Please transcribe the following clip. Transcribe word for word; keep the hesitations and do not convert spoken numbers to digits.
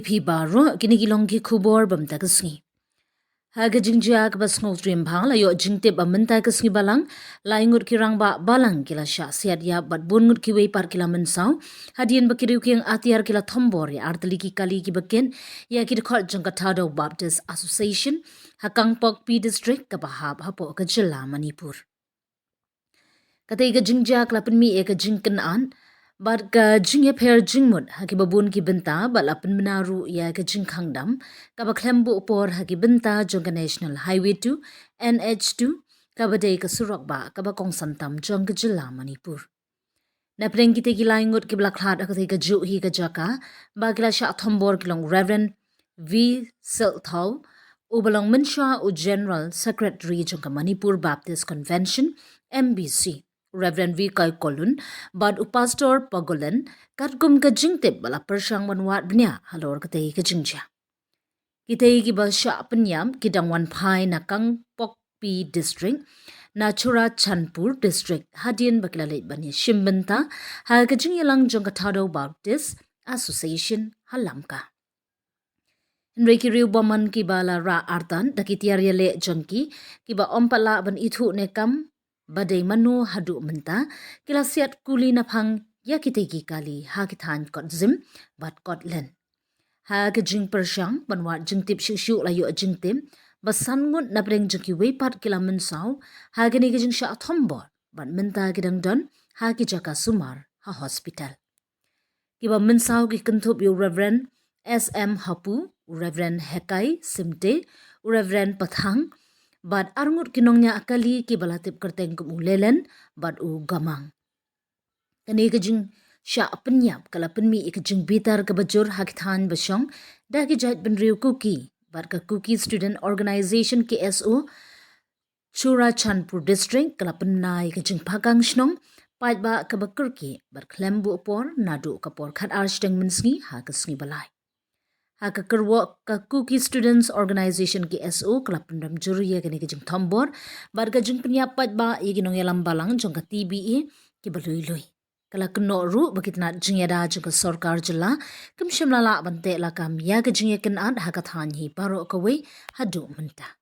Phi baroh, kine ki long ki khubor ba mynta ka sngi. Ha ka jingjia kaba sngewtriem bha la ïoh jingtip ba mynta ka sngi balang, lai ngut ki rangbah balang ki la shah siat ïap bad bun ngut kiwei pat ki la mynsaw hadien ba ki riew kieng atiar ki la thombor ïa artylli ki kali kiba kit ïa ki dkhot jong ka Thadou Baptist Association ha Kangpokpi District kaba hap hapoh ka jylla Manipur. Katei ka jingjia ka la pynmih ïa ka jingkynad bad ka jingïapher jingmut ha kiba bun ki bynta bad la pynbna ruh ïa ka jingkhang dam kaba khlem buh por ha ki bynta jong ka National Highway two, N H two, kaba dei ka surok bah kaba kongsan tam jong ka jylla Manipur. Napdeng kitei ki lai ngut kiba la khlad ha katei ka juh hi ka jaka ba ki la shah thombor ki long Reverend V Selthaw, uba long mynshuwa u General Secretary jong ka Manipur Baptist Convention, M B C, Reverend V Kaikolun bad u Pastor Pagolen, katkum ka jingtip ba la pyrshang ban wad bniah halor katei ka jingjia. Kitei kiba shah pynïap ki dang wan phai na Kangpokpi District na Churachandpur District hadien ba ki la leit ban ïashim bynta ha ka jingïalang jong ka Thadou Baptist Association ha Lamka. Hynrei ki riew bymman kiba la rah artat da ki tiar ïaleh jong ki, kiba ym pat lah ban ithuh ne kam ba dei mano haduh mynta, ki la siat kuli naphang ïa kitei ki kali ha ki thaiñ Kotzim bad Kotlen. Ha ka jingpyrshang ban wad jingtip shuh shuh la ïoh jingtip ba san ngut napdeng jong kiwei pat ki la mynsaw ha kane ka jingshah thombor bad mynta ki dang don ha ki jaka sumar ha hospital. Kiba mynsaw ki kynthup ïa u Reverend S M Hapu, u Reverend Hekai Simte, u Reverend Pathang bad arngut ki nongñiah kali kiba la tip kyrteng kum u Lelen bad u Gamang. Kane ka jingshah pynïap ka la pynmih ïa ka jingbitar kaba jur ha ki thaiñ ba shong da ki jaitbynriew Kuki bad ka Kuki Student Organisation, K S O, Churachandpur District ka la pynbna ïa ka jingphakang shnong paidbah kaba kyrkieh bad khlem buh por naduh ka por khatar shiteng mynsngi ha ka sngi ba lai. Ha ka kyrwoh ka Kuki Students Organisation, K S O, ka la pynrem jur ïa kane ka jingthombor bad ka jingpynïap paidbah ïa ki nongïalam balang jong ka T B A kiba lui lui. Ka la kynnoh ruh ba ki tnat jingïada jong ka sorkar jylla kim shym la lah ban teh lakam ïa ka jingïakynad ha ka thaiñ hi baroh kawei haduh mynta.